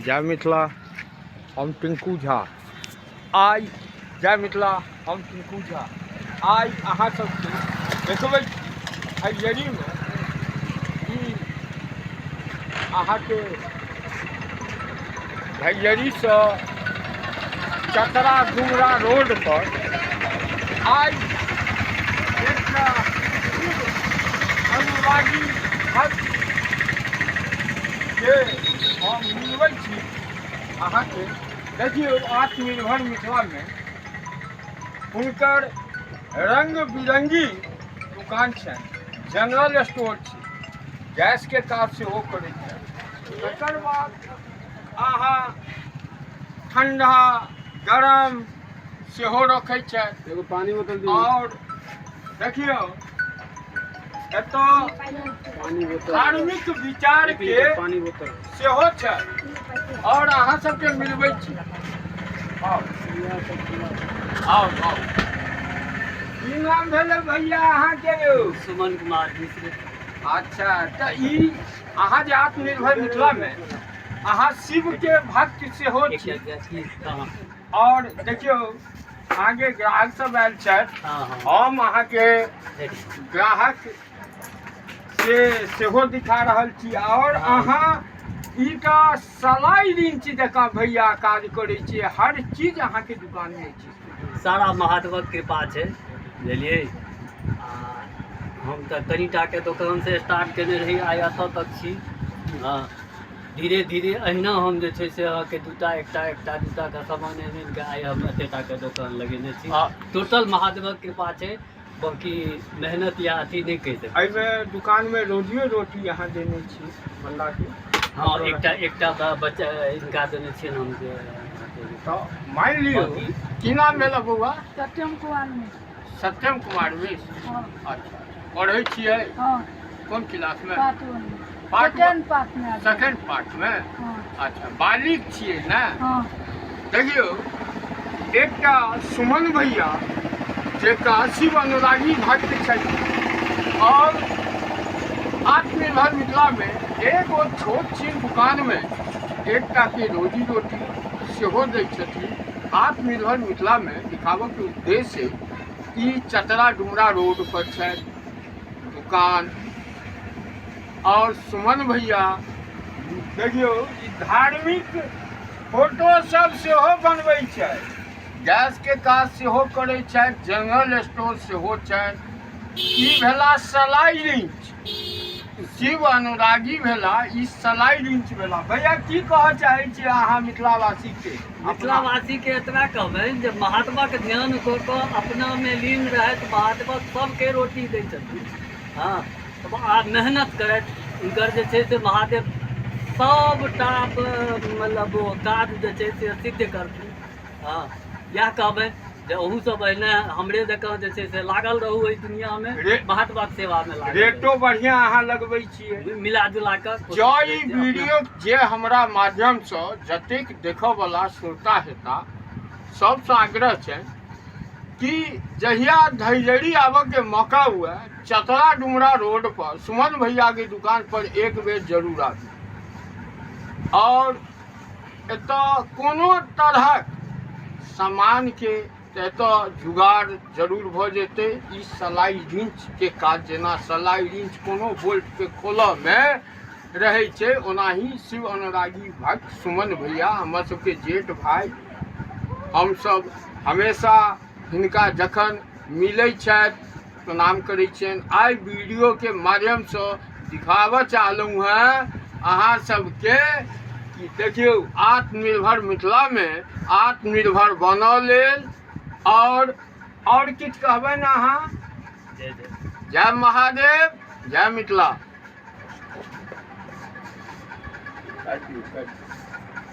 जय मिथिला, हम टिंकू झा। आइ जय मिथिला, हम टिंकू झा। आइ अहाँ सबके देखबै छी हरियरीमे ई अहाँके भैयरीसँ चतरा डुमरा रोड पर आइ एकटा खूब अनुरागी भक्त के हम मिलबै छी अहाँके। देखियौ, आत्मनिर्भर मिथिलामे हुनकर रंग बिरंगी दुकान छनि, जनरल स्टोर छै, गैसके काज सेहो करै छनि। तकर बाद अहाँ ठंडा गरम सेहो रखै छथि। एगो पानी बोतल दियौ। आओर देखियौ, एतऽ पानी बोतल। धार्मिक विचार एक के लीटर पानी बोतल सेहो छै। आओर अहाँ सबके मिलबै छी। आउ आउ आउ। की नाम भेलै भैया अहाँके यौ? सुमन कुमार मिश्र। अच्छा, तऽ ई अहाँ जे आत्मनिर्भर मिथिलामे अहाँ शिवके भक्त सेहो छी। हँ। आओर देखियौ, अहाँके ग्राहक सब आयल छथि। हँ। हम अहाँके ग्राहक से सेहो दिखा रहल छी। आओर अहाँ ई तऽ सलाई रिंच जकाँ भैया काज करै छियै, हर चीज अहाँके दुकानमे छै। सारा महादेवक कृपा छै, बुझलियै। आ हम तऽ कनि टाके दोकानसँ स्टार्ट केने रही, आइ एतऽ तक छी। हँ, धीरे धीरे अहिना हम जे छै से अहाँके दूटा एकटा एकटा दूटा के सामान आनि आनि कऽ आइ हम एते टाके दोकान लगेने छी। टोटल महादेवक कृपा छै, बाँकी मेहनत या अथी नहि कहि सकै। एहिमे दुकानमे रोजियो रोटी अहाँ देने छी बन्दाके? हँ, एकटा एकटा बच्चा हिनका देने छियनि हम जे। तऽ मानि लियौ, की नाम भेल बौआ? सत्यम कुमार मिश्र। सत्यम कुमार मिश्र। हँ। अच्छा, पढ़ै छियै? हँ। कोन क्लासमे? पार्ट वन। पार्ट? सेकेंड पार्ट मे। सेकेंड पार्टमे। हँ। अच्छा, बालिग छियै ने? हँ। देखियौ, एकटा सुमन भैया जेका शिव अनुरागी भक्त छथि और आत्मनिर्भर मिथिलामे एगो छोट छिन दुकानमे एकटा के रोजी रोटी सेहो दै छथिन। आत्मनिर्भर मिथिलामे दिखाबऽके उद्देश्य ई चतरा डुमरा रोड पर छथि दुकान। और सुमन भैया देखियौ, ई धार्मिक फोटो सब सेहो बनबै छै, गैसके काज सेहो करै छथि, जनरल स्टोर सेहो छनि। ई भेला सलाई रिंच, शिव अनुरागी भेला, ई सलाई रिंच भेला। भैया, की कहऽ चाहै छियै अहाँ मिथिलावासीके? मिथिलावासीके एतबा कहबनि जे महात्माके ध्यान कऽ कऽ अपनामे लीन रहथि। महात्मा सबके रोटी दै छथिन। हँ, आ मेहनत करथि, हुनकर जे छै से महादेव सबटा मतलब ओ काज जे छै से सिद्ध करथिन। हँ, इएह कहबनि जे अहूँ सब एहिना हमरे जकाँ जे छै से लागल रहू एहि दुनियामे, महात्माके सेवामे लागल। रेटो बढ़िआँ अहाँ लगबै छियै? मिला जुला कऽ। जँ ई वीडियो जे हमरा माध्यमसँ जतेक देखयवला श्रोता हेता, सबसँ आग्रह छनि कि जहिया धैजरी आबऽके मौका हुए, चतरा डुमरा रोड पर सुमन भैयाके दुकान पर एक बेर जरूर आबी। और एतऽ कोनो तरहक सामानके एतऽ जुगाड़ जरूर भऽ जेतै। ई सलाई रिंचके काज, जेना सलाई रिंच कोनो बोल्टके खोलऽमे रहै छै, ओनाही शिव अनुरागी भक्त सुमन भैया हमर सबके जेठ भाय, हमसब हमेशा हिनका जखन मिलै छथि प्रणाम करै छियनि। आइ वीडियोके माध्यमसँ दिखाबऽ चाहलहुँ हेँ अहाँ सबके कि देखियौ, आत्मनिर्भर मिथिलामे आत्मनिर्भर बनऽ लेल। आओर किछु कहबै ने अहाँ? जय जय। जय महादेव, जय मिथिला। काटि दियौ, काटि दियौ।